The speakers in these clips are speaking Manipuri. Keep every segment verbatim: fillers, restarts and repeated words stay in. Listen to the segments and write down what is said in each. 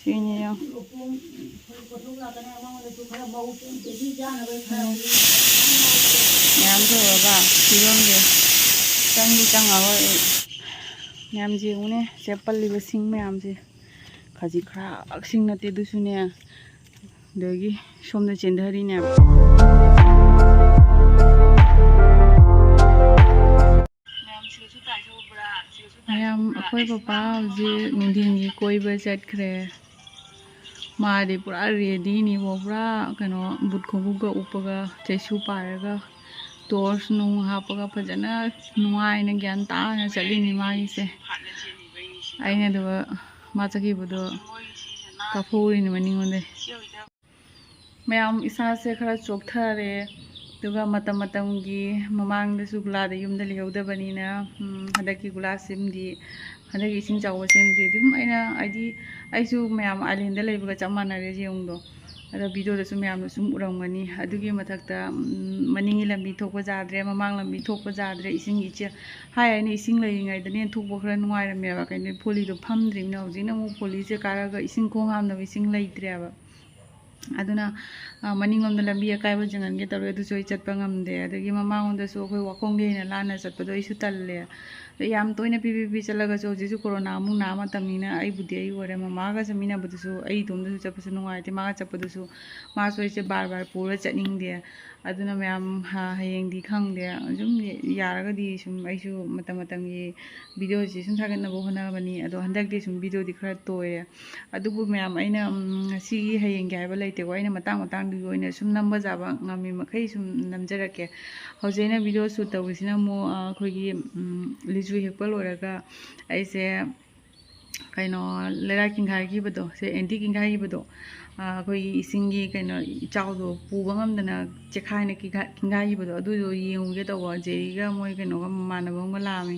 ꯁꯤꯅꯤ ꯌꯦꯡꯉꯣ꯫ ꯃꯌꯥꯝ ꯇꯧꯔꯒ ꯐꯤꯕꯝꯁꯦ ꯆꯪꯗꯤ ꯆꯪꯉꯔꯣꯏ ꯑꯩ꯫ ꯃꯌꯥꯝꯁꯦ ꯌꯦꯡꯉꯨꯅꯦ, ꯁꯦ ꯄꯜꯂꯤꯕ ꯁꯤꯡ ꯃꯌꯥꯝꯁꯦ꯫ ꯈꯖꯤꯛ ꯈꯔꯥꯛ ꯁꯤꯡ ꯅꯠꯇꯦ ꯑꯗꯨꯁꯨꯅꯦ꯫ ꯑꯗꯒꯤ ꯁꯣꯝꯗ ꯆꯦꯟꯊꯔꯤꯅꯦꯕ꯫ ꯃꯌꯥꯝ, ꯑꯩꯈꯣꯏ ꯄꯄꯥ ꯍꯧꯖꯤꯛ ꯅꯨꯡꯊꯤꯟꯒꯤ ꯀꯣꯏꯕ ꯆꯠꯈ꯭ꯔꯦ꯫ ꯃꯥꯗꯤ ꯄꯨꯔꯥ ꯔꯦꯗꯤꯅꯤꯕꯣ, ꯄꯨꯔꯥ ꯀꯩꯅꯣ, ꯕꯨꯠ ꯈꯣꯡꯎꯞꯀ ꯎꯞꯄꯒ, ꯆꯩꯁꯨ ꯄꯥꯏꯔꯒ, ꯇꯣꯔꯁ ꯅꯨꯡ ꯍꯥꯞꯄꯒ, ꯐꯖꯅ ꯅꯨꯡꯉꯥꯏꯅ ꯒ꯭ꯌꯥꯟ ꯇꯥꯅ ꯆꯠꯂꯤꯅꯤ ꯃꯥꯒꯤꯁꯦ꯫ ꯑꯩꯅ ꯑꯗꯨꯒ ꯃꯥ ꯆꯠꯈꯤꯕꯗꯣ ꯀꯥꯞꯍꯧꯔꯤꯅꯤ ꯃꯅꯤꯡꯂꯣꯝꯗꯩ꯫ ꯃꯌꯥꯝ, ꯏꯁꯥꯁꯦ ꯈꯔ ꯆꯣꯛꯊꯔꯦ꯫ ꯑꯗꯨꯒ ꯃꯇꯝ ꯃꯇꯝꯒꯤ ꯃꯃꯥꯡꯗꯁꯨ ꯒꯨꯂꯥꯗ ꯌꯨꯝꯗ ꯂꯩꯍꯧꯗꯕꯅꯤꯅ, ꯎꯝ, ꯍꯟꯗꯛꯀꯤ ꯒꯨꯂꯥꯁꯤꯃꯗꯤ, ꯍꯟꯗꯛꯀꯤ ꯏꯁꯤꯡ ꯆꯥꯎꯕꯁꯤꯃꯗꯤ ꯑꯗꯨꯝ ꯑꯩꯅ, ꯍꯥꯏꯗꯤ, ꯑꯩꯁꯨ ꯃꯌꯥꯝ ꯑꯥꯏꯂꯦꯟꯗ ꯂꯩꯕꯒ ꯆꯞ ꯃꯥꯟꯅꯔꯦ ꯌꯦꯡꯉꯨꯗꯣ꯫ ꯑꯗꯣ ꯚꯤꯗꯤꯑꯣꯗꯁꯨ ꯃꯌꯥꯝꯅ ꯁꯨꯝ ꯎꯔꯝꯒꯅꯤ꯫ ꯑꯗꯨꯒꯤ ꯃꯊꯛꯇ, ꯎꯝ, ꯃꯅꯤꯡꯒꯤ ꯂꯝꯕꯤ ꯊꯣꯛꯄ ꯌꯥꯗ꯭ꯔꯦ, ꯃꯃꯥꯡ ꯂꯝꯕꯤ ꯊꯣꯛꯄ ꯌꯥꯗ꯭ꯔꯦ, ꯏꯁꯤꯡ ꯏꯆꯦꯜ, ꯍꯥꯏ ꯍꯥꯏꯅ ꯏꯁꯤꯡ ꯂꯩꯔꯤꯉꯩꯗꯅ ꯍꯦꯟꯅ ꯊꯣꯛꯄ ꯈꯔ ꯅꯨꯡꯉꯥꯏꯔꯝꯃꯦꯕ꯫ ꯀꯩꯅꯣ, ꯐꯣꯂꯤꯗꯣ ꯐꯝꯗ꯭ꯔꯤꯕꯅꯤꯅ ꯍꯧꯖꯤꯛꯅ ꯑꯃꯨꯛ ꯐꯣꯂꯤꯁꯦ ꯀꯥꯔꯒ ꯏꯁꯤꯡ ꯈꯣꯡ ꯍꯥꯝꯅꯕ ꯏꯁꯤꯡ ꯂꯩꯇ꯭ꯔꯦꯕ꯫ ꯑꯗꯨꯅ, ꯑ, ꯃꯅꯤꯡꯂꯣꯝꯗ ꯂꯝꯕꯤ ꯑꯀꯥꯏꯕ ꯆꯪꯍꯟꯒꯦ ꯇꯧꯔꯦ, ꯑꯗꯨꯁꯨ ꯑꯩ ꯆꯠꯄ ꯉꯝꯗꯦ꯫ ꯑꯗꯒꯤ ꯃꯃꯥꯡꯂꯣꯝꯗꯁꯨ ꯑꯩꯈꯣꯏ ꯋꯥꯈꯣꯡꯗꯒꯤ ꯍꯦꯟꯅ ꯂꯥꯞꯅ ꯆꯠꯄꯗꯣ ꯑꯩꯁꯨ ꯇꯜꯂꯦ꯫ ꯑꯗ ꯌꯥꯝ ꯇꯣꯏꯅ ꯄꯤ ꯄꯤ ꯄꯤ ꯆꯠꯂꯒꯁꯨ ꯍꯧꯖꯤꯛꯁꯨ ꯀꯣꯔꯣꯅꯥ ꯑꯃꯨꯛ ꯅꯥ ꯃꯇꯝꯅꯤꯅ ꯑꯩꯕꯨꯗꯤ ꯑꯩ ꯑꯣꯏꯔꯦ, ꯃꯃꯥꯒ ꯆꯠꯃꯤꯟꯅꯕꯗꯨꯁꯨ ꯑꯩ ꯏꯇꯣꯝꯗꯁꯨ ꯆꯠꯄꯁꯨ ꯅꯨꯡꯉꯥꯏꯇꯦ, ꯃꯥꯒ ꯆꯠꯄꯗꯨꯁꯨ ꯃꯥꯁꯨ ꯑꯩꯁꯦ ꯕꯥꯔ ꯕꯥꯔ ꯄꯨꯔ ꯆꯠꯅꯤꯡꯗꯦ꯫ ꯑꯗꯨꯅ ꯃꯌꯥꯝ, ꯍ-, ꯍꯌꯦꯡꯗꯤ ꯈꯪꯗꯦ, ꯁꯨꯝ ꯌꯥꯔꯒꯗꯤ ꯁꯨꯝ ꯑꯩꯁꯨ ꯃꯇꯝ ꯃꯇꯝꯒꯤ ꯚꯤꯗꯤꯑꯣꯁꯤ ꯁꯨꯝ ꯊꯥꯒꯠꯅꯕ ꯍꯣꯠꯅꯕꯅꯤ꯫ ꯑꯗꯣ ꯍꯟꯗꯛꯇꯤ ꯁꯨꯝ ꯚꯤꯗꯤꯑꯣꯗꯤ ꯈꯔ ꯇꯣꯏꯔꯦ꯫ ꯑꯗꯨꯕꯨ ꯃꯌꯥꯝ, ꯑꯩꯅ, ꯎꯝ, ꯉꯁꯤꯒꯤ ꯍꯌꯦꯡꯒꯤ ꯍꯥꯏꯕ ꯂꯩꯇꯦꯀꯣ꯫ ꯑꯩꯅ ꯃꯇꯥꯡ ꯃꯇꯥꯡꯗꯨꯒꯤ ꯑꯣꯏꯅ ꯁꯨꯝ ꯅꯝꯕ ꯌꯥꯕ ꯉꯝꯃꯤ ꯃꯈꯩ ꯁꯨꯝ ꯅꯝꯖꯔꯛꯀꯦ꯫ ꯍꯧꯖꯤꯛ ꯑꯩꯅ ꯚꯤꯗꯤꯑꯣ ꯁꯨꯠ ꯇꯧꯔꯤꯁꯤꯅ ꯑꯃꯨꯛ, ꯑ, ꯑꯩꯈꯣꯏꯒꯤ, ꯎꯝ, ꯂꯤꯆꯨ ꯍꯦꯛꯄ ꯂꯣꯏꯔꯒ ꯑꯩꯁꯦ, ꯀꯩꯅꯣ, ꯂꯩꯔꯥꯏ ꯀꯤꯡꯒꯥꯏꯈꯤꯕꯗꯣ, ꯁꯦ ꯑꯦꯟꯇꯤ ꯀꯤꯡꯒꯥꯏꯈꯤꯕꯗꯣ, ꯑ, ꯑꯩꯈꯣꯏꯒꯤ ꯏꯁꯤꯡꯒꯤ ꯀꯩꯅꯣ ꯏꯆꯥꯎꯗꯣ ꯄꯨꯕ ꯉꯝꯗꯅ ꯆꯦꯈꯥꯏꯅ ꯀꯤꯡꯒꯥꯏ-, ꯀꯤꯡꯒꯥꯏꯈꯤꯕꯗꯣ, ꯑꯗꯨꯗꯣ ꯌꯦꯡꯉꯨꯒꯦ ꯇꯧꯕ꯫ ꯖꯦꯔꯤꯒ ꯃꯣꯏ ꯀꯩꯅꯣꯒ ꯃꯃꯥꯟꯅꯕ ꯑꯃꯒ ꯂꯥꯛꯑꯝꯃꯤ꯫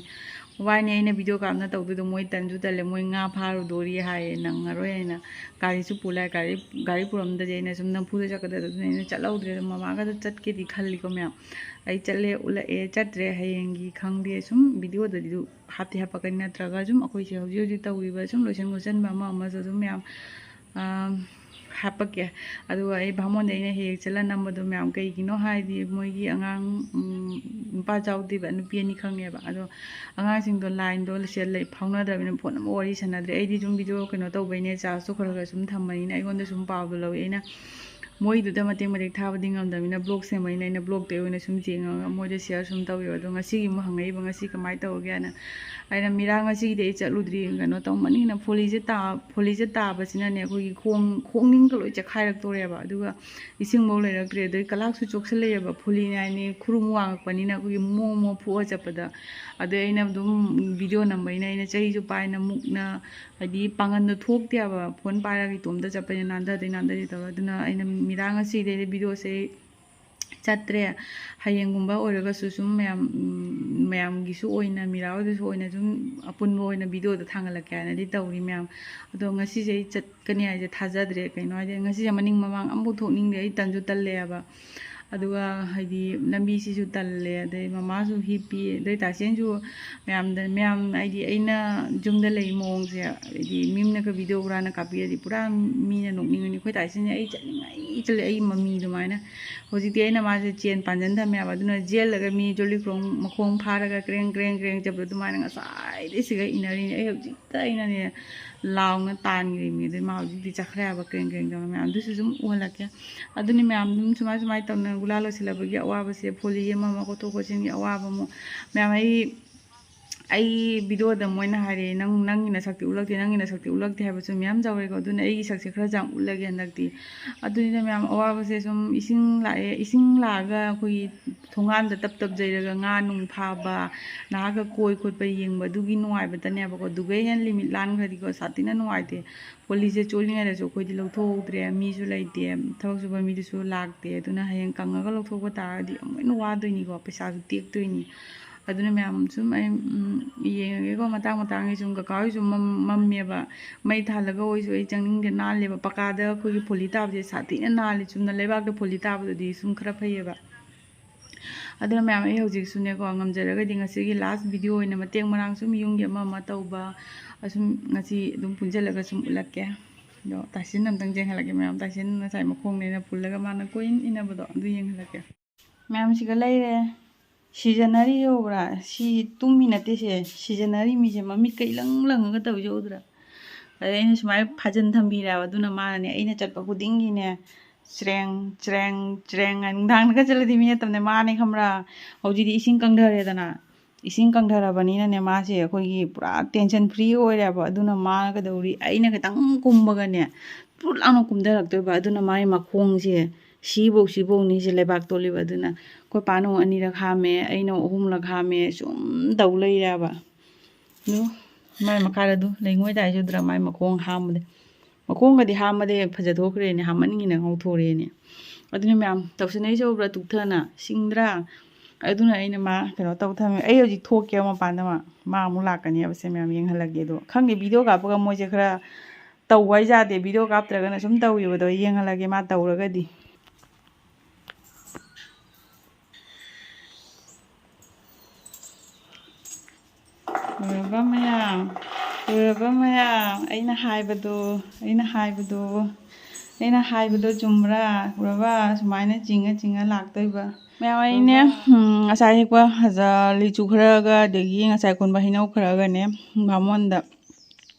ꯋꯥꯏꯅꯦ ꯑꯩꯅ ꯚꯤꯗꯤꯑꯣ ꯀꯥꯞꯅ ꯇꯧꯗꯣꯏꯗꯣ, ꯃꯣꯏ ꯇꯟꯁꯨ ꯇꯜꯂꯦ, ꯃꯣꯏ ꯉꯥ ꯐꯥꯔꯨꯗꯣꯔꯤ ꯍꯥꯏꯌꯦ, ꯅꯪꯉꯔꯣꯏ ꯍꯥꯏꯅ꯫ ꯒꯥꯔꯤꯁꯨ ꯄꯨ ꯂꯥꯛꯑꯦ, ꯒꯥꯔꯤ, ꯒꯥꯔꯤ ꯄꯨꯔꯝꯗꯗꯤ ꯑꯩꯅ ꯁꯨꯝ ꯅꯝꯐꯨꯗ ꯆꯠꯀꯗꯕꯗꯣ, ꯑꯗꯨꯅ ꯑꯩꯅ ꯆꯠꯍꯧꯗ꯭ꯔꯦ꯫ ꯑꯗꯣ ꯃꯃꯥꯒꯗꯣ ꯆꯠꯀꯦꯗꯤ ꯈꯜꯂꯤꯀꯣ ꯃꯌꯥꯝ꯫ ꯑꯩ ꯆꯠꯂꯦ, ꯎꯠꯂꯛꯑꯦ, ꯆꯠꯇ꯭ꯔꯦ, ꯍꯌꯦꯡꯒꯤ ꯈꯪꯗꯦ꯫ ꯁꯨꯝ ꯚꯤꯗꯤꯑꯣꯗꯗꯤ ꯑꯗꯨ ꯍꯥꯞꯇꯤ ꯍꯥꯞꯄꯛꯀꯅꯤ, ꯅꯠꯇ꯭ꯔꯒ ꯁꯨꯝ ꯑꯩꯈꯣꯏꯁꯦ ꯍꯧꯖꯤꯛ ꯍꯧꯖꯤꯛ ꯇꯧꯔꯤꯕ ꯁꯨꯝ ꯂꯣꯏꯁꯟ ꯈꯣꯠꯆꯟꯕ ꯑꯃ ꯑꯃꯁꯨ ꯑꯗꯨꯝ ꯃꯌꯥꯝ, ꯑꯥ, ꯍꯥꯞꯄꯛꯀꯦ꯫ ꯑꯗꯨꯒ ꯑꯩ ꯚꯥꯃꯣꯟꯗ ꯑꯩꯅ ꯍꯦꯛ ꯍꯦꯛ ꯆꯠꯂ ꯅꯝꯕꯗꯣ ꯃꯌꯥꯝ ꯀꯩꯒꯤꯅꯣ ꯍꯥꯏꯗꯤ ꯃꯣꯏꯒꯤ ꯑꯉꯥꯡ, ꯎꯝ, ꯅꯨꯄꯥ ꯆꯥꯎꯗꯦꯕ, ꯅꯨꯄꯤ ꯑꯅꯤ ꯈꯪꯉꯦꯕ꯫ ꯑꯗꯣ ꯑꯉꯥꯡꯁꯤꯡꯗꯣ ꯂꯥꯏꯟꯗꯣ ꯁꯤꯗ ꯂꯩ, ꯐꯥꯎꯅꯗ꯭ꯔꯕꯅꯤꯅ ꯐꯣꯟ ꯑꯃ ꯋꯥꯔꯤ ꯁꯥꯟꯅꯗ꯭ꯔꯦ꯫ ꯑꯩꯗꯤ ꯁꯨꯝ ꯚꯤꯗꯤꯑꯣ ꯀꯩꯅꯣ ꯇꯧꯕꯩꯅꯦ, ꯆꯥꯔꯖꯇꯣ ꯈꯔ ꯈꯔ ꯁꯨꯝ ꯊꯝꯕꯅꯤꯅ ꯑꯩꯉꯣꯟꯗ ꯁꯨꯝ ꯄꯥꯎꯗꯣ ꯂꯧꯏ꯫ ꯑꯩꯅ ꯃꯣꯏꯗꯨꯗ ꯃꯇꯦꯛ ꯃꯇꯦꯛ ꯊꯥꯕꯗꯤ ꯉꯝꯗꯕꯅꯤꯅ ꯕ꯭ꯂꯣꯛ ꯁꯦꯝꯕꯅꯤꯅ ꯑꯩꯅ ꯕ꯭ꯂꯣꯛꯇ ꯑꯣꯏꯅ ꯁꯨꯝ ꯌꯦꯡꯉꯒ ꯃꯣꯏꯗ ꯁꯤꯌꯔ ꯁꯨꯝ ꯇꯧꯋꯦꯕ꯫ ꯑꯗꯣ ꯉꯁꯤꯒꯤ ꯑꯃꯨꯛ ꯍꯪꯉꯛꯏꯕ, ꯉꯁꯤ ꯀꯃꯥꯏꯅ ꯇꯧꯔꯒꯦꯅ꯫ ꯑꯩꯅ ꯃꯤꯔꯥ ꯉꯁꯤꯒꯤꯗꯤ ꯑꯩ ꯆꯠꯂꯨꯗ꯭ꯔꯤ, ꯀꯩꯅꯣ ꯇꯧꯃꯟꯒꯤꯅ ꯐꯣꯂꯤꯁꯦ ꯇꯥ-, ꯐꯣꯂꯤꯁꯦ ꯇꯥꯕꯁꯤꯅꯅꯦ ꯑꯩꯈꯣꯏꯒꯤ ꯈꯣꯡ, ꯈꯣꯡꯅꯤꯡꯒ ꯂꯣꯏ ꯆꯦꯛꯈꯥꯏꯔꯛꯇꯣꯔꯦꯕ꯫ ꯑꯗꯨꯒ ꯏꯁꯤꯡꯐꯧ ꯂꯩꯔꯛꯇ꯭ꯔꯦ꯫ ꯑꯗꯩ ꯀꯂꯥꯛꯁꯨ ꯆꯣꯛꯁꯤꯜꯂꯛꯑꯦꯕ, ꯐꯨꯂꯤ ꯍꯥꯏꯅꯤ ꯈꯨꯔꯨꯝ ꯋꯥꯡꯉꯛꯄꯅꯤꯅ ꯑꯩꯈꯣꯏꯒꯤ ꯃꯣ ꯃꯣ ꯐꯨꯛꯑ ꯆꯠꯄꯗ꯫ ꯑꯗꯩ ꯑꯩꯅ ꯑꯗꯨꯝ ꯚꯤꯗꯤꯑꯣ ꯅꯝꯕꯅꯤꯅ ꯑꯩꯅ ꯆꯍꯤꯁꯨ ꯄꯥꯏꯅ ꯃꯨꯛꯅ, ꯍꯥꯏꯗꯤ ꯄꯥꯡꯒꯟꯗꯣ ꯊꯣꯛꯇꯦꯕ, ꯐꯣꯟ ꯄꯥꯏꯔꯒ ꯏꯇꯣꯝꯇ ꯆꯠꯄꯅꯤꯅ ꯅꯥꯟꯊꯗꯩ ꯅꯥꯟꯊꯗꯩ ꯇꯧꯔ꯫ ꯑꯗꯨꯅ ꯑꯩꯅ ꯃꯤꯔꯥ ꯉꯁꯤꯗꯩꯗꯤ ꯚꯤꯗꯤꯑꯣꯁꯦ ꯆꯠꯇ꯭ꯔꯦ꯫ ꯍꯌꯦꯡꯒꯨꯝꯕ ꯑꯣꯏꯔꯒꯁꯨ ꯁꯨꯝ ꯃꯌꯥꯝ, ꯎꯝ, ꯃꯌꯥꯝꯒꯤꯁꯨ ꯑꯣꯏꯅ, ꯃꯤꯔꯥ ꯍꯣꯏꯗꯁꯨ ꯑꯣꯏꯅ ꯁꯨꯝ ꯑꯄꯨꯟꯕ ꯑꯣꯏꯅ ꯚꯤꯗꯤꯑꯣꯗꯣ ꯊꯥꯡꯒꯠꯂꯛꯀꯦ ꯍꯥꯏꯅꯗꯤ ꯇꯧꯔꯤ ꯃꯌꯥꯝ꯫ ꯑꯗꯣ ꯉꯁꯤꯁꯦ ꯑꯩ ꯆꯠꯀꯅꯤ ꯍꯥꯏꯁꯦ ꯊꯥꯖꯗ꯭ꯔꯦ꯫ ꯀꯩꯅꯣ ꯍꯥꯏꯗꯤ ꯉꯁꯤꯁꯦ ꯃꯅꯤꯡ ꯃꯃꯥꯡ ꯑꯝꯐꯥꯎ ꯊꯣꯛꯅꯤꯡꯗꯦ, ꯑꯩ ꯇꯟꯁꯨ ꯇꯜꯂꯦ ꯍꯥꯏꯕ꯫ ꯑꯗꯨꯒ ꯍꯥꯏꯗꯤ ꯂꯝꯕꯤꯁꯤꯁꯨ ꯇꯜꯂꯦ, ꯑꯗꯩ ꯃꯃꯥꯁꯨ ꯍꯤꯞꯄꯤ, ꯑꯗꯩ ꯇꯥꯁꯦꯟꯁꯨ ꯃꯌꯥꯝꯗ, ꯃꯌꯥꯝ ꯍꯥꯏꯗꯤ ꯑꯩꯅ ꯌꯨꯝꯗ ꯂꯩ ꯃꯑꯣꯡꯁꯦ, ꯍꯥꯏꯗꯤ ꯃꯤ ꯑꯃꯅꯒ ꯚꯤꯗꯤꯑꯣ ꯍꯨꯔꯥꯟꯅ ꯀꯥꯞꯄꯤꯔꯗꯤ ꯄꯨꯔꯥ ꯃꯤꯅ ꯅꯣꯛꯅꯤꯡꯉꯅꯤ꯫ ꯑꯩꯈꯣꯏ ꯇꯥꯁꯦꯟꯁꯦ ꯑꯩ ꯆꯠꯅꯤꯡꯉꯥꯏ ꯆꯠꯂꯦ, ꯑꯩ ꯃꯃꯤ ꯑꯗꯨꯃꯥꯏꯅ꯫ ꯍꯧꯖꯤꯛꯇꯤ ꯑꯩꯅ ꯃꯥꯁꯦ ꯆꯦꯟ ꯄꯥꯟꯖꯟ ꯊꯝꯃꯦ ꯍꯥꯏꯕ, ꯑꯗꯨꯅ ꯆꯦꯜꯂꯒ ꯃꯤ ꯖꯣꯂꯤ ꯀ꯭ꯔꯣꯡ ꯃꯈꯣꯡ ꯐꯥꯔꯒ ꯀ꯭ꯔꯦꯡ ꯀ꯭ꯔꯦꯡ ꯀ꯭ꯔꯦꯡ ꯆꯠꯄꯗꯣ ꯑꯗꯨꯃꯥꯏꯅ ꯉꯁꯥꯏꯗꯩ ꯁꯤꯒ ꯏꯟꯅꯔꯤꯅꯦ꯫ ꯑꯩ ꯍꯧꯖꯤꯛꯇ ꯑꯩꯅꯅꯦ ꯂꯥꯎꯅ ꯇꯥꯟꯈ꯭ꯔꯤꯅꯤ, ꯑꯗꯩ ꯃꯥ ꯍꯧꯖꯤꯛꯇꯤ ꯆꯠꯈ꯭ꯔꯦ ꯍꯥꯏꯕ ꯀ꯭ꯔꯦꯡ ꯀ꯭ꯔꯦꯡ ꯇꯧꯅ꯫ ꯃꯌꯥꯝ ꯑꯗꯨꯁꯨ ꯁꯨꯝ ꯎꯍꯜꯂꯛꯀꯦ꯫ ꯑꯗꯨꯅꯤ ꯃꯌꯥꯝ ꯑꯗꯨꯝ ꯁꯨꯃꯥꯏ ꯁꯨꯃꯥꯏꯅ ꯇꯧꯅ ꯒꯨꯂꯥ ꯂꯣꯏꯁꯤꯜꯂꯛꯄꯒꯤ ꯑꯋꯥꯕꯁꯦ, ꯐꯣꯂꯤ ꯑꯃ ꯑꯃ ꯀꯣꯠꯊꯣꯛ ꯀꯣꯠꯁꯤꯟꯒꯤ ꯑꯋꯥꯕ ꯑꯃꯨꯛ ꯃꯌꯥꯝ ꯑꯩ ꯑꯩ ꯚꯤꯗꯤꯑꯣꯗ ꯃꯣꯏꯅ ꯍꯥꯏꯔꯛꯑꯦ, "ꯅꯪ, ꯅꯪꯒꯤ ꯅꯁꯛꯇꯤ ꯎꯠꯂꯛꯇꯦ, ꯅꯪꯒꯤ ꯅꯁꯛꯇꯤ ꯎꯠꯂꯛꯇꯦ" ꯍꯥꯏꯕꯁꯨ ꯃꯌꯥꯝ ꯌꯥꯎꯔꯦꯀꯣ꯫ ꯑꯗꯨꯅ ꯑꯩꯒꯤ ꯁꯛꯁꯦ ꯈꯔ ꯌꯥꯝ ꯎꯠꯂꯒꯦ ꯍꯟꯗꯛꯇꯤ꯫ ꯑꯗꯨꯅꯤꯅ ꯃꯌꯥꯝ ꯑꯋꯥꯕꯁꯦ ꯁꯨꯝ ꯏꯁꯤꯡ ꯂꯥꯛꯑꯦ, ꯏꯁꯤꯡ ꯂꯥꯛꯑꯒ ꯑꯩꯈꯣꯏꯒꯤ ꯊꯣꯡꯒꯥꯟꯗ ꯇꯞ ꯇꯞ ꯌꯩꯔꯒ ꯉꯥ ꯅꯨꯡ ꯐꯥꯕ, ꯅꯍꯥꯛꯀ ꯀꯣꯏ ꯈꯣꯠꯄ ꯌꯦꯡꯕ ꯑꯗꯨꯒꯤ ꯅꯨꯡꯉꯥꯏꯕꯇꯅꯦꯕꯀꯣ꯫ ꯑꯗꯨꯒꯩ ꯍꯦꯟꯅ ꯂꯤꯃꯤꯠ ꯂꯥꯟꯈ꯭ꯔꯗꯤꯀꯣ ꯁꯥꯊꯤꯅ ꯅꯨꯡꯉꯥꯏꯇꯦ꯫ ꯐꯣꯂꯤꯁꯦ ꯆꯣꯠꯂꯤꯉꯩꯗꯁꯨ ꯑꯩꯈꯣꯏꯗꯤ ꯂꯧꯊꯣꯛꯍꯧꯗ꯭ꯔꯦ, ꯃꯤꯁꯨ ꯂꯩꯇꯦ, ꯊꯕꯛ ꯁꯨꯕ ꯃꯤꯗꯨꯁꯨ ꯂꯥꯛꯇꯦ꯫ ꯑꯗꯨꯅ ꯍꯌꯦꯡ ꯀꯪꯉꯒ ꯂꯧꯊꯣꯛꯄ ꯇꯥꯔꯒꯗꯤ ꯑꯃꯨꯛ ꯍꯦꯟꯅ ꯋꯥꯗꯣꯏꯅꯤꯀꯣ, ꯄꯩꯁꯥꯁꯨ ꯇꯦꯛꯇꯣꯏꯅꯤ꯫ ꯑꯗꯨꯅ ꯃꯌꯥꯝ ꯁꯨꯝ ꯑꯩ, ꯎꯝ, ꯌꯦꯡꯉꯒꯦꯀꯣ, ꯃꯇꯥꯡ ꯃꯇꯥꯡꯒꯤ ꯁꯨꯝ꯫ ꯀꯀꯥ ꯍꯣꯏꯁꯨ ꯃꯝ-, ꯃꯝꯃꯦꯕ, ꯃꯩ ꯊꯥꯜꯂꯒ ꯑꯣꯏꯁꯨ ꯑꯩ ꯆꯪꯅꯤꯡꯗꯦ, ꯅꯥꯜꯂꯦꯕ꯫ ꯄꯀꯥꯗ ꯑꯩꯈꯣꯏꯒꯤ ꯐꯣꯂꯤ ꯇꯥꯕꯁꯦ ꯁꯥꯊꯤꯅ ꯅꯥꯜꯂꯦ, ꯆꯨꯝꯅ ꯂꯩꯕꯥꯛꯇ ꯐꯣꯂꯤ ꯇꯥꯕꯗꯨꯗꯤ ꯁꯨꯝ ꯈꯔ ꯐꯩꯌꯦꯕ꯫ ꯑꯗꯨꯅ ꯃꯌꯥꯝ, ꯑꯩ ꯍꯧꯖꯤꯛꯁꯨꯅꯦꯀꯣ, ꯉꯝꯖꯔꯒꯗꯤ ꯉꯁꯤꯒꯤ ꯂꯥꯁ ꯚꯤꯗꯤꯑꯣ ꯑꯣꯏꯅ ꯃꯇꯦꯛ ꯃꯔꯥꯡ ꯁꯨꯝ ꯌꯨꯝꯒꯤ ꯑꯃ ꯑꯃ ꯇꯧꯕ, ꯑꯁꯨꯝ ꯉꯁꯤ ꯑꯗꯨꯝ ꯄꯨꯟꯁꯤꯜꯂꯒ ꯁꯨꯝ ꯎꯠꯂꯛꯀꯦ꯫ ꯑꯗꯣ ꯇꯥꯏꯁꯤꯟ ꯑꯝꯇꯪ ꯆꯦꯟꯍꯜꯂꯛꯀꯦ ꯃꯌꯥꯝ, ꯇꯥꯏꯁꯤꯟ ꯉꯁꯥꯏ ꯃꯈꯣꯡꯅꯦꯅ ꯄꯨꯜꯂꯒ ꯃꯥꯅ ꯀꯣꯏ ꯏꯟ ꯏꯟꯅꯕꯗꯣ, ꯑꯗꯨ ꯌꯦꯡꯍꯜꯂꯛꯀꯦ꯫ ꯃꯌꯥꯝꯁꯤꯒ ꯂꯩꯔꯦ꯫ ꯁꯤꯖꯟꯅꯔꯤ ꯌꯧꯕ꯭ꯔꯥ? ꯁꯤ ꯇꯨꯝꯃꯤ ꯅꯠꯇꯦꯁꯦ, ꯁꯤꯖꯟꯅꯔꯤ ꯃꯤꯁꯦ ꯃꯃꯤꯠꯀ ꯏꯂꯪ ꯂꯪꯉꯒ ꯇꯧꯔꯤꯁꯦ ꯎꯗ꯭ꯔꯥ? ꯑꯗꯩ ꯑꯩꯅ ꯁꯨꯃꯥꯏꯅ ꯐꯥꯖꯤꯟ ꯊꯝꯕꯤꯔꯦꯕ, ꯑꯗꯨꯅ ꯃꯥꯅꯅꯦ, ꯑꯩꯅ ꯆꯠꯄ ꯈꯨꯗꯤꯡꯒꯤꯅꯦ, ꯆ꯭ꯔꯦꯡ, ꯆ꯭ꯔꯦꯡ, ꯆ꯭ꯔꯦꯡ ꯍꯥꯏꯅ ꯅꯨꯡꯗꯥꯡꯗꯒ ꯆꯠꯂꯗꯤ ꯃꯤ ꯅꯠꯇꯕꯅꯦ, ꯃꯥꯅꯦ ꯈꯪꯕ꯭ꯔꯥ? ꯍꯧꯖꯤꯛꯇꯤ ꯏꯁꯤꯡ ꯀꯪꯊꯔꯦꯗꯅ, ꯏꯁꯤꯡ ꯀꯪꯊꯔꯕꯅꯤꯅꯅꯦ, ꯃꯥꯁꯦ ꯑꯩꯈꯣꯏꯒꯤ ꯄꯨꯔꯥ tension free ꯑꯣꯏꯔꯦꯕ꯫ ꯑꯗꯨꯅ ꯃꯥꯅ ꯀꯩꯗꯧꯔꯤ, ꯑꯩꯅ ꯈꯤꯇꯪ ꯀꯨꯝꯕꯒꯅꯦ, ꯄꯨꯠ ꯂꯥꯎꯅ ꯀꯨꯝꯊꯔꯛꯇꯣꯏꯕ꯫ ꯑꯗꯨꯅ ꯃꯥꯒꯤ ꯃꯈꯣꯡꯁꯦ ꯁꯤꯐꯧ, ꯁꯤꯐꯧꯅꯤꯁꯦ ꯂꯩꯕꯥꯛ ꯇꯣꯜꯂꯤꯕ꯫ ꯑꯗꯨꯅ ꯑꯩꯈꯣꯏ ꯄꯥꯅ ꯑꯃꯨꯛ ꯑꯅꯤꯔꯛ ꯍꯥꯝꯃꯦ, ꯑꯩꯅ ꯑꯃꯨꯛ ꯑꯍꯨꯝꯂꯛ ꯍꯥꯝꯃꯦ, ꯁꯨꯝ ꯇꯧ ꯂꯩꯔꯦꯕ꯫ ꯑꯗꯨ ꯃꯥꯏ ꯃꯈꯥꯗ ꯑꯗꯨ ꯂꯩꯉꯣꯏ ꯇꯥꯏꯁꯦ ꯎꯗ꯭ꯔꯥ? ꯃꯥꯏ ꯃꯈꯣꯡ ꯍꯥꯝꯕꯗ, ꯃꯈꯣꯡꯒꯗꯤ ꯍꯥꯝꯕꯗꯤ ꯐꯖꯊꯣꯛꯈ꯭ꯔꯦꯅꯦ, ꯍꯥꯝꯃꯟꯒꯤꯅ ꯉꯧꯊꯣꯔꯛꯑꯦꯅꯦ꯫ ꯑꯗꯨꯅ ꯃꯌꯥꯝ ꯇꯧꯁꯟꯅꯩꯁꯦ ꯎꯕ꯭ꯔꯥ? ꯇꯨꯛꯊꯅ ꯁꯤꯡꯗ꯭ꯔꯥ? ꯑꯗꯨꯅ ꯑꯩꯅ ꯃꯥ ꯀꯩꯅꯣ ꯇꯧ ꯊꯝꯃꯦ꯫ ꯑꯩ ꯍꯧꯖꯤꯛ ꯊꯣꯛꯀꯦꯕ ꯃꯄꯥꯟꯗ, ꯃꯥ, ꯃꯥ ꯑꯃꯨꯛ ꯂꯥꯛꯀꯅꯦꯕ꯫ ꯁꯦ ꯃꯌꯥꯝ ꯌꯦꯡꯍꯜꯂꯒꯦ꯫ ꯑꯗꯣ ꯈꯪꯗꯦ, ꯚꯤꯗꯤꯑꯣ ꯀꯥꯞꯄꯒ ꯃꯣꯏꯁꯦ ꯈꯔ ꯇꯧꯕ ꯍꯥꯏ ꯌꯥꯗꯦ, ꯚꯤꯗꯤꯑꯣ ꯀꯥꯞꯇ꯭ꯔꯒꯅ ꯁꯨꯝ ꯇꯧꯋꯦꯕ꯫ ꯑꯗꯣ ꯌꯦꯡꯍꯜꯂꯒꯦ ꯃꯥ ꯇꯧꯔꯒꯗꯤ꯫ ꯎꯔꯕ ꯃꯌꯥꯝ? ꯎꯔꯕ ꯃꯌꯥꯝ? ꯑꯩꯅ ꯍꯥꯏꯕꯗꯣ, ꯑꯩꯅ ꯍꯥꯏꯕꯗꯣ, ꯑꯩꯅ ꯍꯥꯏꯕꯗꯣ ꯆꯨꯝꯕ꯭ꯔꯥ? ꯎꯔꯕ? ꯁꯨꯃꯥꯏꯅ ꯆꯤꯡꯉ ꯆꯤꯡꯉ ꯂꯥꯛꯇꯣꯏꯕ꯫ ꯃꯌꯥꯝ, ꯑꯩꯅꯦ, ꯎꯝ, ꯉꯁꯥꯏ ꯍꯦꯛꯄ ꯍꯖ-, ꯂꯤꯆꯨ ꯈꯔꯒ, ꯑꯗꯒꯤ ꯉꯁꯥꯏ ꯈꯨꯟꯕ ꯍꯩꯅꯧ ꯈꯔꯒꯅꯦ, ꯕꯥꯃꯣꯟꯗ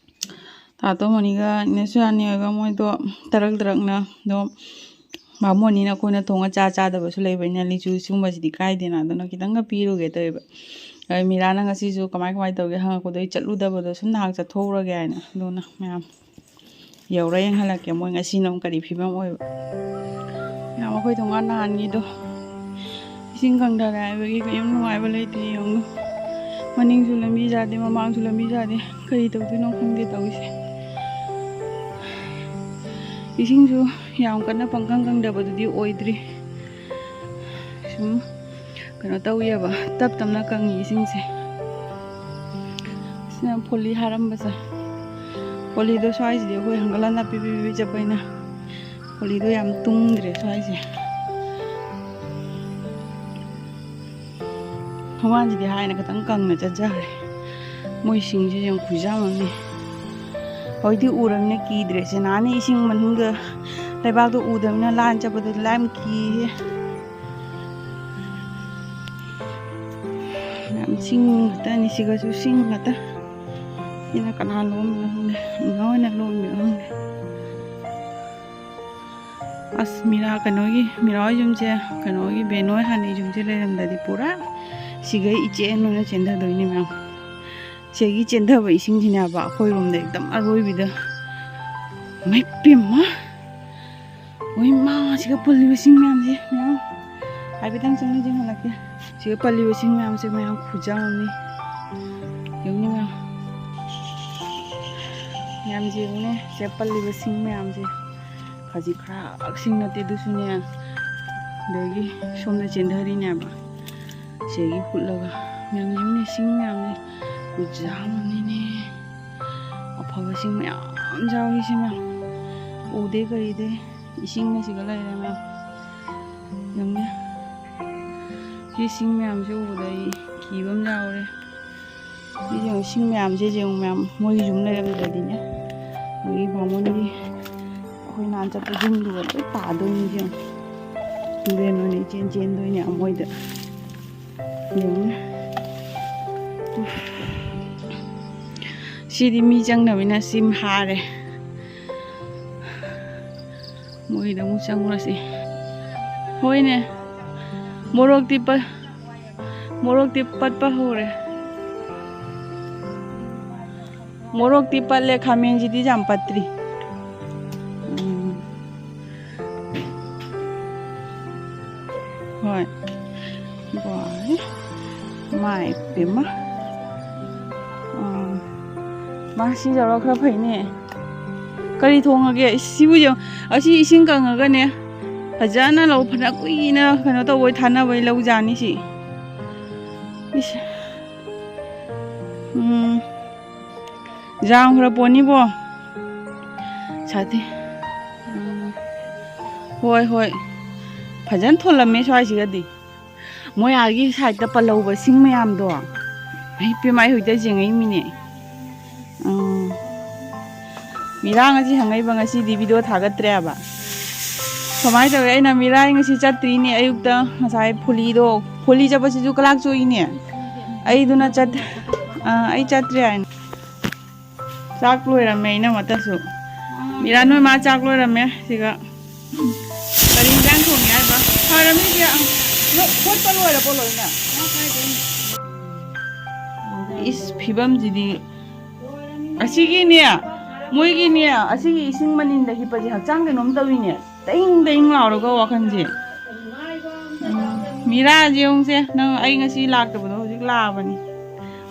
ꯇꯥꯇꯣ ꯃꯣꯅꯤꯒ ꯏꯅꯦꯁꯨꯔꯥꯅꯤ ꯑꯣꯏꯕ ꯃꯣꯏꯗꯣ ꯇꯔꯛ ꯇꯔꯛꯅ ꯑꯗꯣ ꯕꯥꯃꯣꯟꯅꯤꯅ ꯑꯩꯈꯣꯏꯅ ꯊꯣꯡꯉ ꯆꯥ ꯆꯥꯗꯕꯁꯨ ꯂꯩꯕꯅꯤꯅ ꯂꯤꯆꯨ ꯁꯤꯒꯨꯝꯕꯁꯤꯗꯤ ꯀꯥꯏꯗꯦꯅ, ꯑꯗꯨꯅ ꯈꯤꯇꯪꯒ ꯄꯤꯔꯨꯒꯦ ꯇꯧꯋꯦꯕ꯫ ꯑꯗꯩ ꯃꯤꯔꯥꯅ ꯉꯁꯤꯁꯨ ꯀꯃꯥꯏ ꯀꯃꯥꯏ ꯇꯧꯒꯦ ꯍꯪꯉꯛꯄꯗꯣ, ꯑꯩ ꯆꯠꯂꯨꯗꯕꯗꯣ ꯁꯨꯝ ꯅꯍꯥꯟ ꯆꯠꯊꯣꯛꯎꯔꯒꯦ ꯍꯥꯏꯅ꯫ ꯑꯗꯨꯅ ꯃꯌꯥꯝ ꯌꯧꯔ ꯌꯦꯡꯍꯜꯂꯛꯀꯦ ꯃꯣꯏ ꯉꯁꯤꯅ ꯑꯃꯨꯛ ꯀꯔꯤ ꯐꯤꯕꯝ ꯑꯣꯏꯕ꯫ ꯃꯌꯥꯝ ꯑꯩꯈꯣꯏ ꯊꯣꯡꯒꯥꯟ ꯅꯍꯥꯟꯒꯤꯗꯣ ꯏꯁꯤꯡ ꯀꯪꯊꯔꯦ ꯍꯥꯏꯕꯒꯤ ꯀꯔꯤꯝ ꯅꯨꯡꯉꯥꯏꯕ ꯂꯩꯇꯦ ꯌꯦꯡꯉꯨ꯫ ꯃꯅꯤꯡꯁꯨ ꯂꯝꯕꯤ ꯌꯥꯗꯦ, ꯃꯃꯥꯡꯁꯨ ꯂꯝꯕꯤ ꯌꯥꯗꯦ, ꯀꯔꯤ ꯇꯧꯗꯣꯏꯅꯣ ꯈꯪꯗꯦ ꯇꯧꯔꯤꯁꯦ꯫ ꯏꯁꯤꯡꯁꯨ ꯌꯥꯝ ꯀꯟꯅ ꯄꯪꯀꯪ ꯀꯪꯗꯕꯗꯨꯗꯤ ꯑꯣꯏꯗ꯭ꯔꯤ꯫ ꯁꯨꯝ ꯀꯩꯅꯣ ꯇꯧꯋꯦꯕ, ꯇꯞ ꯇꯞꯅ ꯀꯪꯉꯤ ꯏꯁꯤꯡꯁꯦ꯫ ꯁꯤꯅ ꯐꯣꯂꯤ ꯍꯥꯔꯝꯕꯁꯦ꯫ ꯐꯣꯂꯤꯗꯣ ꯁ꯭ꯋꯥꯏꯁꯤꯗꯤ ꯑꯩꯈꯣꯏ ꯍꯪꯒꯠ ꯍꯟꯗ ꯄꯤꯕꯤ ꯄꯤꯕꯤ ꯆꯠꯄꯅꯤꯅ ꯐꯣꯂꯤꯗꯣ ꯌꯥꯝ ꯇꯨꯡꯗ꯭ꯔꯦ ꯁ꯭ꯋꯥꯏꯁꯦ꯫ ꯊꯣꯡꯕꯥꯟꯁꯤꯗꯤ ꯍꯥꯏꯅ ꯈꯤꯇꯪ ꯀꯪꯅ ꯆꯠꯆꯈ꯭ꯔꯦ꯫ ꯃꯣꯏ ꯁꯤꯡꯁꯦ ꯌꯥꯝ ꯈꯨꯌꯥꯝ ꯑꯃꯅꯤ꯫ ꯍꯧꯖꯤꯛꯇꯤ ꯎꯔꯕꯅꯤꯅ ꯀꯤꯗ꯭ꯔꯦ꯫ ꯆꯦꯅꯥꯅꯤ ꯏꯁꯤꯡ ꯃꯅꯨꯡꯗ ꯂꯩꯕꯥꯛꯇꯣ ꯎꯗꯕꯅꯤꯅ ꯂꯥꯟ ꯆꯠꯄꯗꯗꯤ ꯂꯥꯏ ꯌꯥꯝ ꯀꯤꯍꯦ꯫ ꯌꯥꯝ ꯆꯤꯡ ꯉꯥꯛꯇꯅꯤ, ꯁꯤꯒꯁꯨ ꯆꯤꯡ ꯉꯥꯛꯇ꯫ ꯁꯤꯅ ꯀꯅꯥ ꯂꯣꯝꯃꯤꯅꯣ ꯈꯪꯗꯦ, ꯏꯃꯥ ꯍꯣꯏꯅ ꯂꯣꯝꯃꯤꯔꯣ ꯈꯪꯗꯦ꯫ ꯑꯁ, ꯃꯤꯔꯥ, ꯀꯩꯅꯣꯒꯤ, ꯃꯤꯔꯥ ꯍꯣꯏ ꯌꯨꯝꯁꯦ, ꯀꯩꯅꯣꯒꯤ, ꯕꯦꯅꯣꯏ ꯍꯥꯟꯅ ꯌꯨꯝꯁꯦ ꯂꯩꯔꯝꯗꯗꯤ ꯄꯨꯔꯥ ꯁꯤꯒꯩ ꯏꯆꯦꯟ ꯑꯣꯏꯅ ꯆꯦꯟꯊꯗꯣꯏꯅꯤ ꯃꯌꯥꯝ꯫ ꯁꯤꯒꯤ ꯆꯦꯟꯊꯕ ꯏꯁꯤꯡꯁꯤꯅꯦꯕ ꯑꯩꯈꯣꯏꯔꯣꯝꯗ ꯑꯦꯛꯗꯝ ꯑꯔꯣꯏꯕꯤꯗ꯫ ꯃꯩ ꯄꯦꯝꯃ! ꯍꯣꯏ ꯃꯥ, ꯁꯤꯒ ꯄꯨꯜꯂꯤꯕ ꯏꯁꯤꯡ ꯃꯌꯥꯝꯁꯦ ꯃꯌꯥꯝ ꯍꯥꯏꯐꯦꯠꯇꯪ ꯆꯪꯅ ꯌꯦꯡꯍꯜꯂꯛꯀꯦ꯫ ꯁꯤꯒ ꯄꯜꯂꯤꯕ ꯏꯁꯤꯡ ꯃꯌꯥꯝꯁꯦ ꯃꯌꯥꯝ ꯈꯨꯖꯥꯎꯅꯤ꯫ ꯌꯦꯡꯉꯨꯅꯦ ꯃꯌꯥꯝ꯫ ꯃꯌꯥꯝꯁꯦ ꯌꯦꯡꯉꯨꯅꯦ꯫ ꯁꯤꯗ ꯄꯜꯂꯤꯕ ꯏꯁꯤꯡ ꯃꯌꯥꯝꯁꯦ ꯈꯖꯤꯛ ꯈꯔ ꯏꯁꯤꯡ ꯅꯠꯇꯦ ꯑꯗꯨꯁꯨꯅꯦ꯫ ꯑꯗꯒꯤ ꯁꯣꯝꯗ ꯆꯦꯟꯊꯔꯤꯅꯦꯕ꯫ ꯁꯤꯗꯒꯤ ꯍꯨꯠꯂꯒ ꯃꯌꯥꯝ ꯌꯦꯡꯉꯨꯅꯦ ꯏꯁꯤꯡ ꯃꯌꯥꯝꯁꯦ ꯈꯨꯖꯥꯎꯅꯤꯅꯦ꯫ ꯑꯐꯕ ꯏꯁꯤꯡ ꯃꯌꯥꯝ ꯌꯥꯎꯔꯤ ꯁꯤ ꯃꯌꯥꯝ꯫ ꯎꯗꯦ ꯀꯔꯤꯗꯦ꯫ ꯏꯁꯤꯡꯅ ꯁꯤꯒ ꯂꯩꯔꯦ ꯃꯌꯥꯝ꯫ ꯌꯦꯡꯉꯨꯅꯦ꯫ ꯁꯤ ꯏꯁꯤꯡ ꯃꯌꯥꯝꯁꯦ ꯎꯕꯗ ꯑꯩ ꯀꯤꯕ ꯑꯃ ꯌꯥꯎꯔꯦ꯫ ꯁꯤ ꯌꯦꯡꯉꯨ, ꯏꯁꯤꯡ ꯃꯌꯥꯝꯁꯦ ꯌꯦꯡꯉꯨ ꯃꯌꯥꯝ, ꯃꯣꯏꯒꯤ ꯌꯨꯝ ꯂꯩꯔꯝꯗ꯭ꯔꯗꯤꯅꯦ꯫ ꯃꯣꯏꯒꯤ ꯕꯥꯃꯣꯟꯒꯤ ꯑꯩꯈꯣꯏ ꯅꯍꯥꯟ ꯆꯠꯄ ꯌꯨꯝꯗꯨꯒ ꯂꯣꯏ ꯇꯥꯗꯣꯏꯅꯤ ꯌꯦꯡꯉꯨ꯫ ꯇꯨꯔꯦꯟ ꯑꯣꯏꯅ ꯏꯆꯦꯟ ꯆꯦꯟꯗꯣꯏꯅꯦ ꯃꯣꯏꯗ꯫ ꯌꯦꯡꯉꯨꯅꯦ꯫ ꯁꯤꯗꯤ ꯃꯤ ꯆꯪꯅꯕꯅꯤꯅ ꯁꯤ ꯍꯥꯔꯦ꯫ ꯃꯣꯏꯗ ꯑꯃꯨꯛ ꯆꯪꯉꯨꯔꯁꯤ꯫ ꯍꯣꯏꯅꯦ꯫ ꯃꯣꯔꯣꯛꯇꯤ ꯄꯠ-, ꯃꯣꯔꯣꯛꯇꯤ ꯄꯠꯄ ꯍꯧꯔꯦ꯫ ꯃꯣꯔꯣꯛꯇꯤ ꯄꯠꯂꯦ, ꯈꯥꯃꯦꯟꯁꯤꯗꯤ ꯌꯥꯝ ꯄꯠꯇ꯭ꯔꯤ꯫ ꯎꯝ꯫ ꯍꯣꯏ꯫ ꯋꯥꯏ꯫ ꯃꯥꯏ ꯄꯦꯝꯃ꯫ ꯑꯥ꯫ ꯃꯥ ꯁꯤ ꯌꯧꯔ ꯈꯔ ꯐꯩꯅꯦ꯫ ꯀꯔꯤ ꯊꯣꯡꯉꯒꯦ? ꯏꯁ, ꯁꯤꯕꯨ ꯌꯦꯡꯉꯨ꯫ ꯑꯁꯤ ꯏꯁꯤꯡ ꯀꯪꯉꯒꯅꯦ꯫ ꯐꯖꯅ ꯂꯧ ꯐꯅ ꯀꯨꯏꯅ ꯀꯩꯅꯣ ꯇꯧꯕꯩ ꯊꯥꯅꯕꯩ ꯂꯧ ꯖꯥꯠꯅꯤ ꯁꯤ꯫ ꯎꯝ, ꯌꯥꯝꯈ꯭ꯔ ꯄꯣꯠꯅꯤꯕꯣ꯫ ꯁꯥꯊꯤ꯫ ꯎꯝ, ꯍꯣꯏ, ꯍꯣꯏ꯫ ꯐꯖꯅ ꯊꯣꯜꯂꯝꯃꯦ ꯁ꯭ꯋꯥꯏꯁꯤꯒꯗꯤ꯫ ꯃꯣꯏ ꯑꯥꯒꯤ ꯁꯥꯏꯠꯇ ꯄꯜꯍꯧꯕ ꯁꯤꯡ ꯃꯌꯥꯝꯗꯣ꯫ ꯑꯩ ꯄꯦꯝꯃ, ꯑꯩ ꯍꯧꯖꯤꯛꯇ ꯌꯦꯡꯉꯛꯏꯃꯤꯅꯦ꯫ ꯎꯝ꯫ ꯃꯤꯔꯥ ꯉꯁꯤ ꯍꯪꯉꯛꯏꯕ, ꯉꯁꯤꯗꯤ ꯚꯤꯗꯤꯑꯣ ꯊꯥꯒꯠꯇ꯭ꯔꯦꯕ꯫ ꯀꯃꯥꯏꯅ ꯇꯧꯋꯦ? ꯑꯩꯅ, "ꯃꯤꯔꯥ, ꯑꯩ ꯉꯁꯤ ꯆꯠꯇ꯭ꯔꯤꯅꯦ, ꯑꯌꯨꯛꯇ ꯉꯁꯥꯏ ꯐꯨꯂꯤꯗꯣ, ꯐꯨꯂꯤ ꯆꯠꯄꯁꯤꯁꯨ ꯀꯂꯥꯛ ꯆꯣꯛꯏꯅꯦ꯫ ꯑꯩꯗꯨꯅ ꯆꯠ-, ꯑꯥ, ꯑꯩ ꯆꯠꯇ꯭ꯔꯦ" ꯍꯥꯏꯅ꯫ ꯆꯥꯛ ꯂꯣꯏꯔꯝꯃꯦ ꯏꯅꯝꯃꯇꯁꯨ꯫ ꯃꯤꯔꯥ, ꯅꯣꯏ ꯃꯥ ꯆꯥꯛ ꯂꯣꯏꯔꯝꯃꯦ꯫ ꯁꯤꯒ ꯀꯔꯤ ꯏꯟꯖꯥꯡ ꯊꯣꯡꯉꯦ ꯍꯥꯏꯕ? ꯐꯔꯃꯤꯁꯦ꯫ ꯂꯣ-, ꯈꯣꯠꯄ ꯂꯣꯏꯔꯕꯣ ꯂꯣꯏꯅ? ꯏꯁ, ꯐꯤꯕꯝꯁꯤꯗꯤ꯫ ꯑꯁꯤꯒꯤꯅꯦ, ꯃꯣꯏꯒꯤꯅꯦ, ꯑꯁꯤꯒꯤ ꯏꯁꯤꯡ ꯃꯅꯤꯟꯗ ꯍꯤꯞꯄꯁꯦ ꯍꯛꯆꯥꯡ ꯀꯩꯅꯣꯝ ꯇꯧꯏꯅꯦ꯫ ꯇꯤꯡ ꯇꯤꯡ ꯂꯥꯎꯔꯒ ꯋꯥꯈꯜꯁꯦ꯫ ꯎꯝ, ꯃꯤꯔꯥꯁꯦ ꯌꯦꯡꯉꯨꯁꯦ, ꯅꯪ ꯑꯩ ꯉꯁꯤ ꯂꯥꯛꯇꯕꯗꯣ ꯍꯧꯖꯤꯛ ꯂꯥꯛꯑꯕꯅꯤ꯫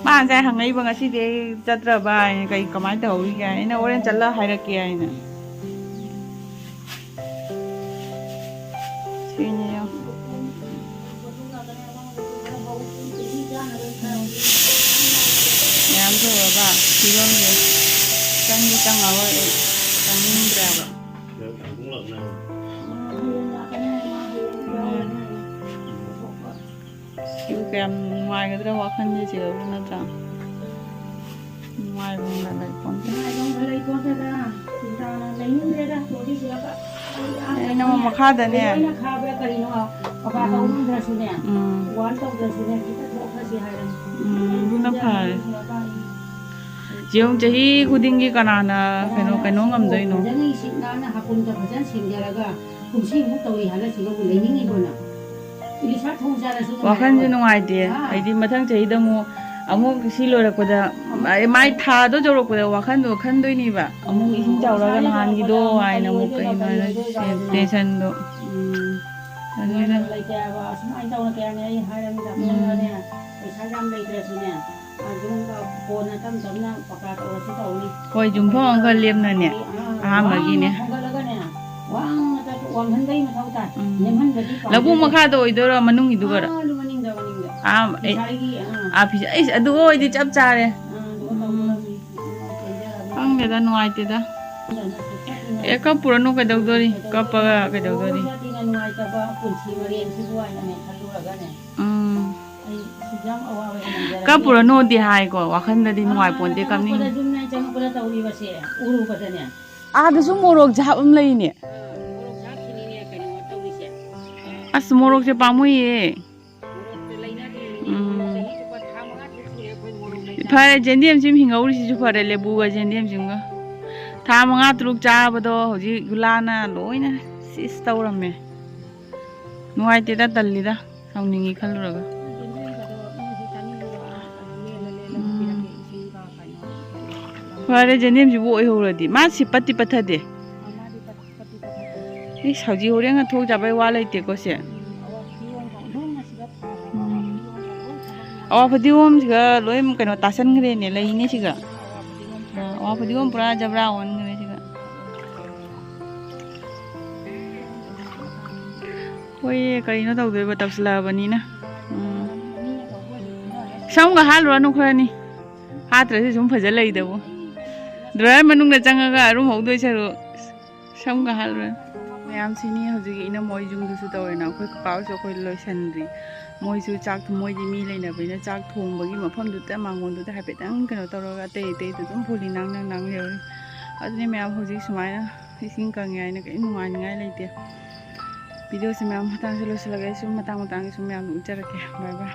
ꯃꯥ ꯉꯁꯥꯏ ꯍꯪꯉꯛꯏꯕ, "ꯉꯁꯤꯗꯤ ꯑꯩ ꯆꯠꯇ꯭ꯔꯕ?" ꯍꯥꯏꯅ, "ꯀꯩ, ꯀꯃꯥꯏꯅ ꯇꯧꯍꯧꯔꯤꯒꯦ?" ꯍꯥꯏꯅ, "ꯑꯩꯅ ꯍꯣꯔꯦꯟ ꯆꯠꯂ ꯍꯥꯏꯔꯛꯀꯦ" ꯍꯥꯏꯅ꯫ ꯁꯤꯅꯤ ꯌꯦꯡꯉꯨ꯫ ꯃꯌꯥꯝ ꯇꯧꯔꯒ ꯐꯤꯕꯝꯁꯦ ꯆꯪꯗꯤ ꯆꯪꯉꯔꯣꯏ ꯑꯩ, ꯆꯪꯅꯤꯡꯗ꯭ꯔꯦꯕ꯫ ꯎꯝ꯫ ꯁꯤꯕꯨ ꯀꯌꯥꯝ ꯅꯨꯡꯉꯥꯏꯒꯗ꯭ꯔꯥ ꯋꯥꯈꯜꯁꯦ ꯁꯤꯗꯕꯨ, ꯅꯠꯇ꯭ꯔꯥ? ꯅꯨꯡꯉꯥꯏꯕ ꯑꯃꯒ ꯂꯩꯄꯣꯟꯇꯦ꯫ ꯅꯨꯡꯉꯥꯏꯕ ꯑꯃꯒ ꯂꯩꯄꯣꯟꯇꯦꯗ꯫ ꯁꯤꯗꯥꯅ ꯂꯩꯅꯤꯡꯗ꯭ꯔꯦꯗ, ꯇꯣꯗꯤ ꯁꯤꯗ꯫ ꯑꯩ ꯅꯪ ꯃꯈꯥꯗꯅꯦ꯫ ꯑꯩꯅ ꯈꯥꯕ꯭ꯔꯥ ꯀꯔꯤꯅꯣ, ꯄꯀꯥ ꯎꯝ꯫ ꯇꯧꯅꯤꯡꯗ꯭ꯔꯁꯨꯅꯦ, ꯎꯝ꯫ ꯋꯥꯜ ꯇꯧꯗ꯭ꯔꯁꯨꯅꯦ, ꯈꯤꯇ ꯊꯣꯛꯈ꯭ꯔꯁꯤ ꯍꯥꯏꯔꯅꯤ꯫ ꯎꯝ, ꯑꯗꯨꯅ ꯐꯔꯦ꯫ ꯌꯦꯡꯉꯨ, ꯆꯍꯤ ꯈꯨꯗꯤꯡꯒꯤ ꯀꯅꯥꯅ ꯀꯩꯅꯣ, ꯀꯅꯥꯅ ꯀꯩꯅꯣ ꯉꯝꯗꯣꯏꯅꯣ? ꯐꯖꯅ ꯏꯁꯤꯡ ꯅꯥꯟꯅ ꯍꯥꯀꯨꯝꯗ ꯐꯖꯅ ꯁꯦꯡꯖꯔꯒ ꯀꯨꯝꯁꯤꯃꯨꯛ ꯇꯧꯏ ꯍꯥꯏꯅ ꯁꯤꯗꯕꯨ ꯂꯩꯅꯤꯡꯉꯤꯕꯣ ꯅꯪ? ꯏꯂꯤꯁꯥ ꯊꯣꯡ ꯆꯥꯔꯁꯨ ꯋꯥꯈꯜꯁꯦ ꯅꯨꯡꯉꯥꯏꯔꯣꯏ꯫ ꯅꯨꯡꯉꯥꯏꯇꯦ꯫ ꯑꯥ꯫ ꯍꯥꯏꯗꯤ ꯃꯊꯪ ꯆꯍꯤꯗ ꯑꯃꯨꯛ, ꯑꯃꯨꯛ ꯁꯤ ꯂꯣꯏꯔꯛꯄꯗ, ꯑꯃꯨꯛ ꯑꯩ ꯃꯥꯏ ꯊꯥꯗꯣ ꯌꯧꯔꯛꯄꯗ ꯋꯥꯈꯜꯗꯣ ꯈꯟꯗꯣꯏꯅꯤꯕ꯫ ꯑꯃꯨꯛ ꯏꯁꯤꯡ ꯆꯥꯎꯔꯒ ꯅꯍꯥꯟꯒꯤꯗꯣ ꯍꯥꯏꯅ ꯑꯃꯨꯛ ꯀꯩꯅꯣ ꯍꯥꯏꯅ ꯇꯦꯟꯁꯟꯗꯣ꯫ ꯎꯝ꯫ ꯑꯗꯨꯅ ꯂꯩꯇꯦ ꯍꯥꯏꯕ꯫ ꯑꯁꯨꯃꯥꯏꯅ ꯇꯧꯅ ꯀꯌꯥꯅꯤ ꯑꯩ ꯍꯥꯏꯔꯝꯃꯤꯗ꯫ ꯎꯝ꯫ ꯄꯩꯁꯥ ꯌꯥꯝ ꯂꯩꯇ꯭ꯔꯁꯨꯅꯦ, ꯑꯗꯨꯝ ꯀꯣꯟꯅ ꯇꯞ ꯇꯞꯅ ꯄꯀꯥ ꯇꯧꯔꯁꯨ ꯇꯧꯅꯤ꯫ ꯍꯣꯏ, ꯌꯨꯝꯐꯝ ꯑꯃ ꯈꯔ ꯂꯦꯝꯅꯅꯦ꯫ ꯑꯥ, ꯑꯍꯥꯟꯕꯒꯤꯅꯦ꯫ ꯋꯥꯡꯅ ꯊꯥꯡꯒꯠꯂꯒꯅꯦ, ꯋꯥꯡꯅ ꯇꯞ-, ꯋꯥꯡꯍꯟꯕꯩ ꯃꯊꯧ ꯇꯥꯏ꯫ ꯎꯝ꯫ ꯅꯦꯝꯍꯟꯕꯗꯤ ꯂꯧꯕꯨꯛ ꯄꯥꯝꯗꯦ꯫ ꯃꯈꯥꯗ ꯑꯣꯏꯗꯣꯏꯔꯣ, ꯃꯅꯨꯡꯒꯤꯗꯨꯒꯔ? ꯑꯥ, ꯑꯗꯨ ꯃꯅꯤꯡꯗ, ꯃꯅꯤꯡꯗ꯫ ꯑꯥ, ꯑꯩ, ꯉꯁꯥꯏꯒꯤ, ꯑꯥ꯫ ꯑꯥ, ꯐꯤꯁꯦ, ꯑꯩꯁ, ꯑꯗꯨ ꯑꯣꯏꯗꯤ ꯆꯞ ꯆꯥꯔꯦ꯫ ꯑꯥ, ꯑꯗꯨꯒ ꯎꯝ꯫ ꯇꯧꯔꯝꯃꯤ꯫ ꯎꯝ, ꯆꯦꯟꯖꯔꯝꯃꯤ꯫ ꯈꯪꯗꯦꯗ, ꯅꯨꯡꯉꯥꯏꯇꯦꯗ꯫ ꯑꯗꯨꯅ ꯆꯠꯈꯤꯅ ꯑꯦ, ꯀꯞꯄꯨꯔꯅꯨ, ꯀꯩꯗꯧꯗꯣꯔꯤ? ꯀꯞꯄꯒ ꯀꯩꯗꯧꯗꯣꯔꯤ? ꯅꯣꯡꯃ ꯅꯨꯡꯉꯥꯏꯇꯕ ꯄꯨꯟꯁꯤ ꯃꯔꯦꯟꯁꯤꯕꯨ ꯍꯥꯏꯅꯅꯦ ꯈꯜꯂꯨꯔꯒꯅꯦ꯫ ꯎꯝ꯫ ꯑꯩ ꯁꯨꯛꯌꯥꯝ ꯑꯋꯥꯕ ꯍꯦꯟꯃꯟꯖꯔꯕꯅꯦ꯫ ꯀꯞꯄꯨꯔꯅꯨꯗꯤ ꯍꯥꯏꯀꯣ, ꯋꯥꯈꯜꯗꯗꯤ ꯑꯥ, ꯅꯨꯡꯉꯥꯏꯄꯣꯟꯇꯦ, ꯀꯞꯅꯤꯡ- ꯑꯅꯛꯄꯗ ꯌꯨꯝ ꯂꯥꯏ ꯆꯪꯉꯛꯄꯗ ꯇꯧꯔꯤꯕꯁꯦ ꯎꯔꯨꯕꯗꯅꯦ꯫ ꯑꯥꯗꯁꯨ ꯃꯣꯔꯣꯛ ꯖꯥꯞ ꯑꯃ ꯂꯩꯅꯦ꯫ ꯑꯥ, ꯃꯣꯔꯣꯛ ꯖꯥꯞꯁꯤꯅꯤꯅꯦ ꯀꯩꯅꯣ ꯇꯧꯔꯤꯁꯦ꯫ ꯑꯁ, ꯃꯣꯔꯣꯛꯁꯦ ꯄꯥꯝꯃꯨꯏꯌꯦ꯫ ꯎꯝ꯫ ꯐꯔꯦ, ꯖꯦꯟꯗꯦꯝꯁꯤꯃ ꯍꯤꯡꯍꯧꯔꯤꯁꯤꯁꯨ ꯐꯔꯦ, ꯂꯦꯕꯨꯒ ꯖꯦꯟꯗꯦꯝꯁꯤꯃꯒ꯫ ꯊꯥ ꯃꯉꯥ ꯇꯔꯨꯛ ꯆꯥꯕꯗꯣ ꯍꯧꯖꯤꯛ ꯒꯨꯂꯥꯅ ꯂꯣꯏꯅ ꯁꯤꯁ ꯇꯧꯔꯝꯃꯦ꯫ ꯅꯨꯡꯉꯥꯏꯇꯦꯗ, ꯇꯜꯂꯤꯗ, ꯁꯥꯎꯅꯤꯡꯉꯤ ꯈꯜꯂꯨꯔꯒ꯫ ꯎꯝ꯫ ꯐꯔꯦ, ꯖꯦꯟꯗꯦꯝꯁꯤꯕꯨ ꯑꯣꯏꯍꯧꯔꯗꯤ꯫ ꯃꯥ ꯁꯤ ꯄꯠꯇꯤ ꯄꯠꯊꯗꯦ꯫ ꯏꯁ, ꯍꯧꯖꯤꯛ ꯍꯣꯔꯦꯟ ꯊꯣꯛ ꯆꯥꯕꯩ ꯋꯥ ꯂꯩꯇꯦꯀꯣ ꯁꯦ꯫ ꯎꯝ꯫ ꯑꯋꯥ ꯐꯗꯤꯒꯣꯝꯁꯤꯒ ꯂꯣꯏ ꯀꯩꯅꯣ ꯇꯥꯁꯟꯈ꯭ꯔꯦꯅꯦ, ꯂꯩꯅꯦ ꯁꯤꯒ꯫ ꯑꯥ, ꯑꯋꯥ ꯐꯗꯤꯒꯣꯝ ꯄꯨꯔꯥ ꯖꯕ꯭ꯔꯥ ꯑꯣꯟꯈ꯭ꯔꯦ ꯁꯤꯒ꯫ ꯍꯣꯏꯌꯦ, ꯀꯔꯤꯅꯣ ꯇꯧꯗꯣꯏꯕ, ꯇꯧꯁꯤꯜꯂꯛꯑꯕꯅꯤꯅ꯫ ꯎꯝ꯫ ꯁꯝꯒ ꯍꯥꯠꯂꯨꯔꯅꯨ ꯈꯔꯅꯤ꯫ ꯍꯥꯠꯇ꯭ꯔꯁꯨ ꯁꯨꯝ ꯐꯖ ꯂꯩꯗꯕꯨ꯫ ꯗ꯭ꯔꯥꯏꯌꯔ ꯃꯅꯨꯡꯗ ꯆꯪꯉꯒ ꯑꯔꯨꯝ ꯍꯧꯗꯣꯏ ꯁꯔꯨꯛ꯫ ꯁꯝꯒ ꯍꯥꯠꯂꯨꯔꯦ꯫ ꯃꯌꯥꯝꯁꯤꯅꯤ ꯍꯧꯖꯤꯛ ꯏꯅꯝꯃ ꯍꯣꯏ ꯌꯨꯝꯗꯨꯁꯨ ꯇꯧꯔꯦꯅ, ꯑꯩꯈꯣꯏ ꯀꯀꯥ ꯍꯣꯏꯁꯨ ꯑꯩꯈꯣꯏ ꯂꯣꯏꯁꯟꯗ꯭ꯔꯤ꯫ ꯃꯣꯏꯁꯨ ꯆꯥꯛ, ꯃꯣꯏꯗꯤ ꯃꯤ ꯂꯩꯅꯕꯅꯤꯅ ꯆꯥꯛ ꯊꯣꯡꯕꯒꯤ ꯃꯐꯝꯗꯨꯗ, ꯃꯥꯡꯒꯣꯟꯗꯨꯗ ꯍꯥꯏꯐꯦꯠꯇꯪ ꯀꯩꯅꯣ ꯇꯧꯔꯒ ꯑꯇꯩ ꯑꯇꯩꯗꯨ ꯑꯗꯨꯝ ꯐꯨꯜꯂꯤ ꯅꯥꯡ ꯅꯥꯡ ꯅꯥꯡ ꯂꯩꯍꯧꯔꯤ꯫ ꯑꯗꯨꯅꯤ ꯃꯌꯥꯝ ꯍꯧꯖꯤꯛ ꯁꯨꯃꯥꯏꯅ ꯏꯁꯤꯡ ꯀꯪꯉꯦ ꯍꯥꯏꯅ ꯀꯔꯤꯝ ꯅꯨꯡꯉꯥꯏꯅꯤꯡꯉꯥꯏ ꯂꯩꯇꯦ꯫ ꯚꯤꯗꯤꯑꯣꯁꯦ ꯃꯌꯥꯝ ꯃꯇꯥꯡꯁꯦ ꯂꯣꯏꯁꯤꯜꯂꯒꯦ꯫ ꯑꯩ ꯁꯨꯝ ꯃꯇꯥꯡ ꯃꯇꯥꯡꯒꯤ ꯁꯨꯝ ꯃꯌꯥꯝꯗ ꯎꯠꯆꯔꯛꯀꯦ꯫ ꯕꯥꯏ ꯕꯥꯏ꯫